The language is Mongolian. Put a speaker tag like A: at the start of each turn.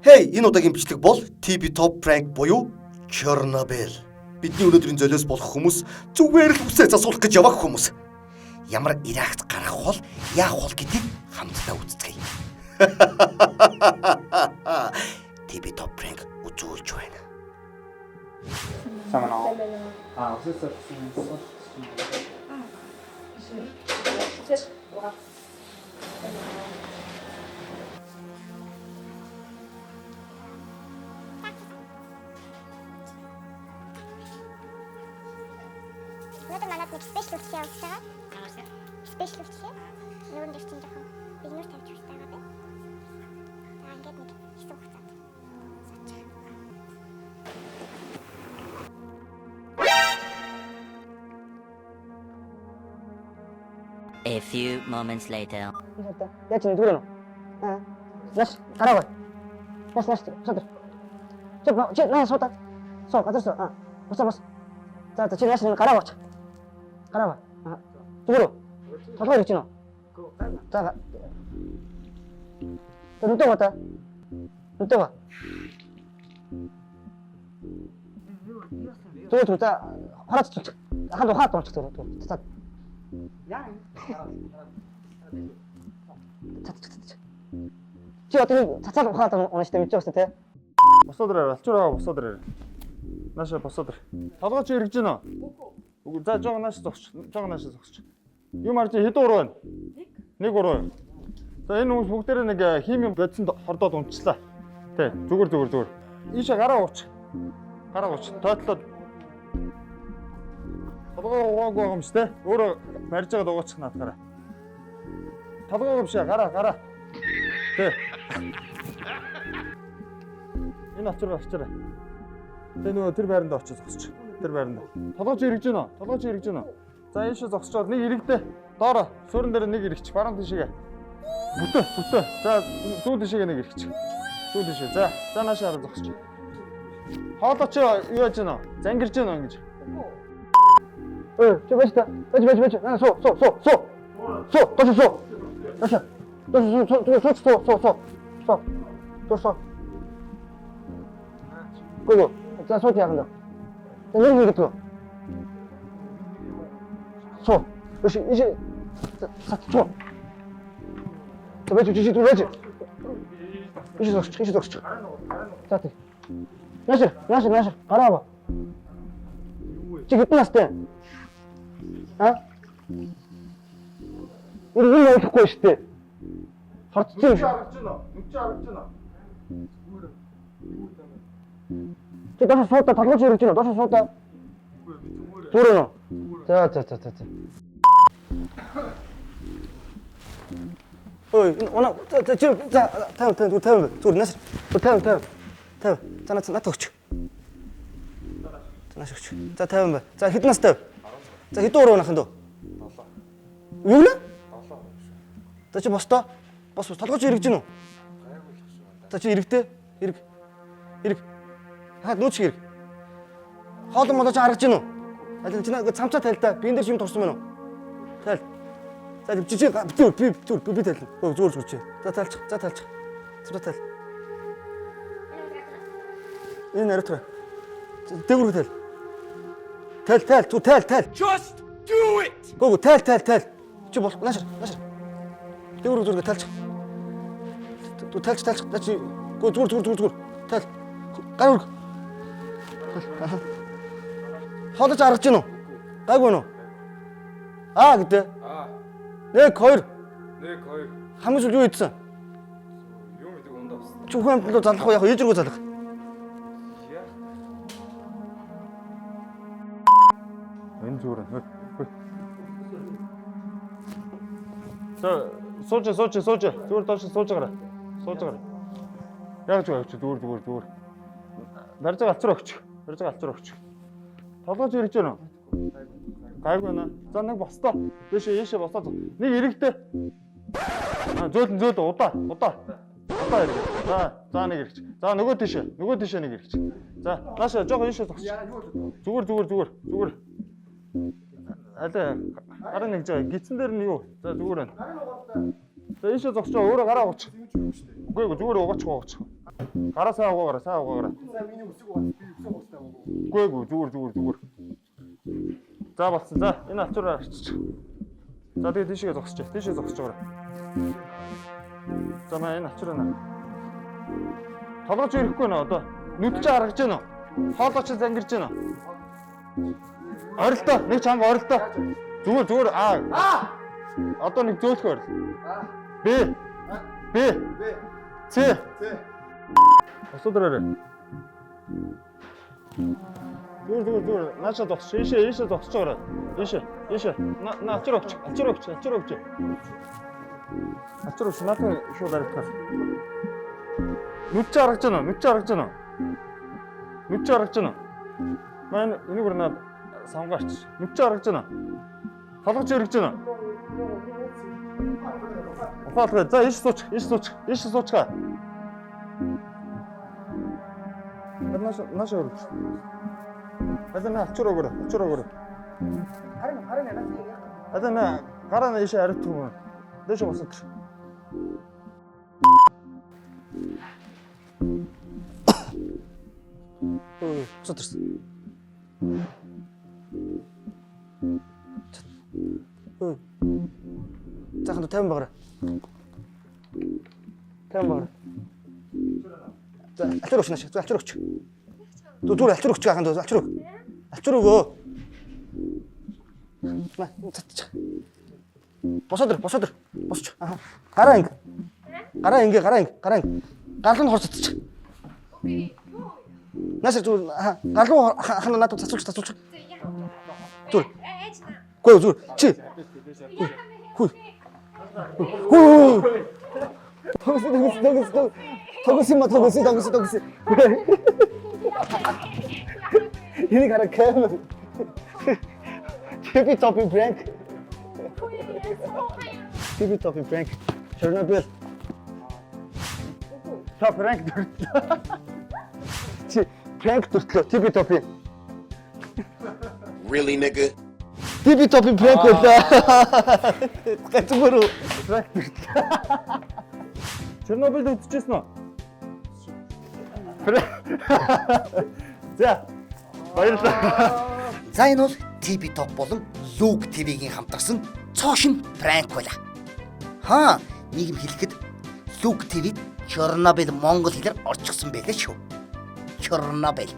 A: Hey, энэ удаагийн бичлэг бол TB Top Prank буюу Chernobyl. Бидний өнөөдрийн золиос болох хүмүүс зүгээр л үсээ засуулах гэж явах хүмүүс. Ямар реакц гаргах бол яах бол гэдгийг хамтдаа үзцгээе. TB Top Prank үзүүлж байна.
B: Сайн байна уу? Аа, үсээс сул.
C: Өнөөдөр манад нэг special үйлчлэг явуулж байгаа. Special үйлчлэг. Нүүрэн дээр чинь жоохон бигнүүр тавьж хэрэгтэй байгаа байна. За ингээд нэг хэсэг хугацаанд суучих.
D: A few moments later.
E: Яаж юм зүгээр үү? Аа. Нааш гараагүй. Нааш нааш сууд. Чи чи наа суудаа. Суу газар суу. Аа. Босоо бос. За за чи нааш гараагүй. Гараагүй. Аа. Зүгээр үү? Толгой ирж байна уу? За. За нүдэ гоо та. Нүдэ гоо. Зүгээр зүгээр за хороод цуцчих. Ахад ухаад дуулчих зүгээр зүгээр. За. Цацчих. Чи одоо нэг цацаад ухаад унаа штэ мэдэж байгаа штэ тий.
B: Босоод ирээ, алчуур аваа босоод ирээ. Нааша босоод ир. Толгой чи эргэж гинөө? Үгүй, за жоо нааш зогсч. Жоо нааш зогсч. Юм арч хэдэн уруу байна? Нэг. Нэг уруу. За энэ хүмүүс бүгдээрээ нэг химийн бодисонд хордоод унтчлаа. Тэ, зүгээр зүгээр зүгээр. Ийшээ гараа ууч. Гараа ууч. Тойтлоод толгой угаагүй байгаа юм шүү дээ. Өөрөө барьж байгаад угаачих наадахаарай. Толгой биш ээ, гараа гараа. Тэ. Энэ очроо очроо. Тэ нөгөө тэр байранд очиж зогсож. Тэр байранд. Толгой чи эргэж гинөө? Толгой чи эргэж гинөө? За ийшээ зогсчоод нэг ирэгдээ. Доороо суурин дээр нэг ирэгч. Баруун тишээгээ. Бүтэ бүтэ. За зүүн тишээгээ нэг ирэгч. Зүүн тишээ. За за наашаа хараа зогсож. Хоолой чи юу яаж гинөө? Зангирж гинөө ингэж.
E: Өө чи байж та. Байж байж байж. Наа суу суу суу суу. Суу доош суу. Доош. Доош суу суу суу суу суу суу. Суу. Доош суу. Гүг. За сууж яах юм бэ? За нэг нэг гэдэг. Суу. Доош ийш цацчих. За байж чи чи байж. Ийш зогсчих, ийш зогсчих. За тэг. Нааш, нааш, нааш. Гараа аваа. Чи хэдэн настай? А? Энэ юм ойлгохгүй шүү дээ. Хорцсон юм шиг.
B: Харагдаж байна. Нүг чи харагдаж байна.
E: Чи доош суудаа толгойч ирж байна. Доош суудаа. Зүгээр үү? За за за за за. Ой, энэ уна за за чи за 50 50 зүгээр 50 зүгээр нааш. 50 50 50. За наад наад өгч. За нааш өгч. За 50 бай. За хэдэн настай вэ? За хэдэн уруу нахын дөө? 7. Юу нэ? 7. За чи босдоо. Бос бос толгойч эргэж гинүү? За чи эргэдэ. Эрг. Эрг. Хаад нүүч хэрэг. Хоолон молоо чи харгаж гинүү? Аль чи наа цамцаа тайл та. Би энэ дээр юм турсан байна уу? Тайл. За чи чи би би би би тайлна. Өө зүгээр зүгээр чи. За тайлчих. За тайлчих. Цамцаа тайл. Энэ нариутраа. Дээгүүр тайл. Тайл тайл зү тайл тайл.
F: Just do it!
E: Гөө гөө тайл тайл тайл. Чи болох нааш нааш. Дээгүүр зүгээр тайлчих. Зү тайлч тайлч. За чи гөө зүгээр зүгээр зүгээр зүгээр. Тайл. Гар өрг. Хоолож аргаж гин үү? Гайгүй нү? Аа гэдэг.
F: Аа,
E: 1 2
F: 1 2
E: хамгийн сүүлд юу идсэн?
F: Юм идэг ундаа бас.
E: Чи хүн амтлуу залах уу яг ээж рүү залах?
F: Яа.
B: Энэ зүгээр байна. Хөө. За сууж сууж сууж. Зүгээр доош сууж гараа. Сууж гараа. Яг ч явчих зүгээр зүгээр зүгээр. Барьж байгаа алчуур өгч. Барьж байгаа алчуур өгч. Толгой чи эргэж байна уу? Гайгүй байна. За нэг босдоо. Дээшээ ийшээ босоо. Нэг эрэгтэй. Аа зөөлөн зөөлөн удаа удаа. Удаа эргэж. За за нэг эргэж. За нөгөө тийшээ нөгөө тийшээ нэг эргэж. За нааша жоохон ийшээ зогсч. Зүгээр зүгээр зүгээр зүгээр. Алаа гараа нэг жаа гидсэн дээр нь юу? За зүгээр байна. За ийшээ зогсож өөрөө гараа угач. Үгүй ээ зүгээр угаач угаач. Гараа сайн угаагаарай, сайн угаагаарай. Сайн миний үсэг угаас би үсэг угаастай уу? Үгүй ээ, зүгээр зүгээр зүгээр. За болсон. За энэ алчуураа арчиж. За тэгээ тийшээ зогсож. Тийшээ зогсож байгаарай. За маа энэ алчуураа наа. Толгойч ирэхгүй нэ одоо. Нүд чи харгаж байна уу? Хоолой чи зангирж байна уу? Орилдоо, нэг чанга орилдоо. Зүгээр зүгээр аа. Одоо нэг зөөлхөн орил. Б. Б. С. Босоод ирээрэй. Зүгээр зүгээр зүгээр. Нааша зогсож. Ийшээ ийшээ зогсож байгаарай. Ийшээ ийшээ. На на алчуур өгч. Алчуур өгч. Алчуур өгч. Алчуур өгч. Наадхан шууд аривтгаас. Нүд чи харгаж байна уу? Нүд чи харгаж байна уу? Нүд чи харгаж байна уу? Маань энийг өөр наад самгаарч. Нүд чи харгаж байна уу? Толгойч эргэж байна уу? Ухаалгаа. За ийш сууч, ийш сууч, ийш суучгаа. Нааш нааш өргөж. Хазаа на алчуур өгөөрэй, алчуур өгөөрэй.
E: Харин харин наац яах.
B: Хазаа на гараа на ийшээ аривтах юм. Дээш босод.
E: Өө, босоод ирсэн. Өө. За ханд 50 багаарай. 50 багаарай. За алчуур өгч нааш. За алчуур өгч. Зүр зүгээр алчуур өгч ханд алчуур өг. Алчуур өгөө. Маа цацчих. Босоод ир, босоод ир. Босч. Аха. Гараа ингэ. Гараа ингэ, гараа ингэ, гараа ингэ. Гарлын хор цацчих. Нааш зүгээр аха. Гарлуу ах нь надад цацуулч цацуулч. Зүгээр. Үгүй зүгээр. Чи. Хүй. Хүй. Тогс тогс тогс тогс. Тогс юм а тогс тогс тогс. Энийг хараа камер. TV Top prank. TV Top prank. Chernobyl.
B: Та пранк дүртлээ.
E: Чи prank дүртлөө TV Top.
D: Really, nigga?
E: TV Top prank байлаа. Зүгээр үү?
B: Пранк дүртлээ. Чернобыль үзчихсэн үү? За. Баярлалаа.
A: За энэ бол TV Top болон Look TV-гийн хамтарсан цоошин пранк байла. Хаа, нэг юм хэлэхэд Look TV-д Чернобыль монгол хэлээр орчихсон байлаа шүү. Чернобыль.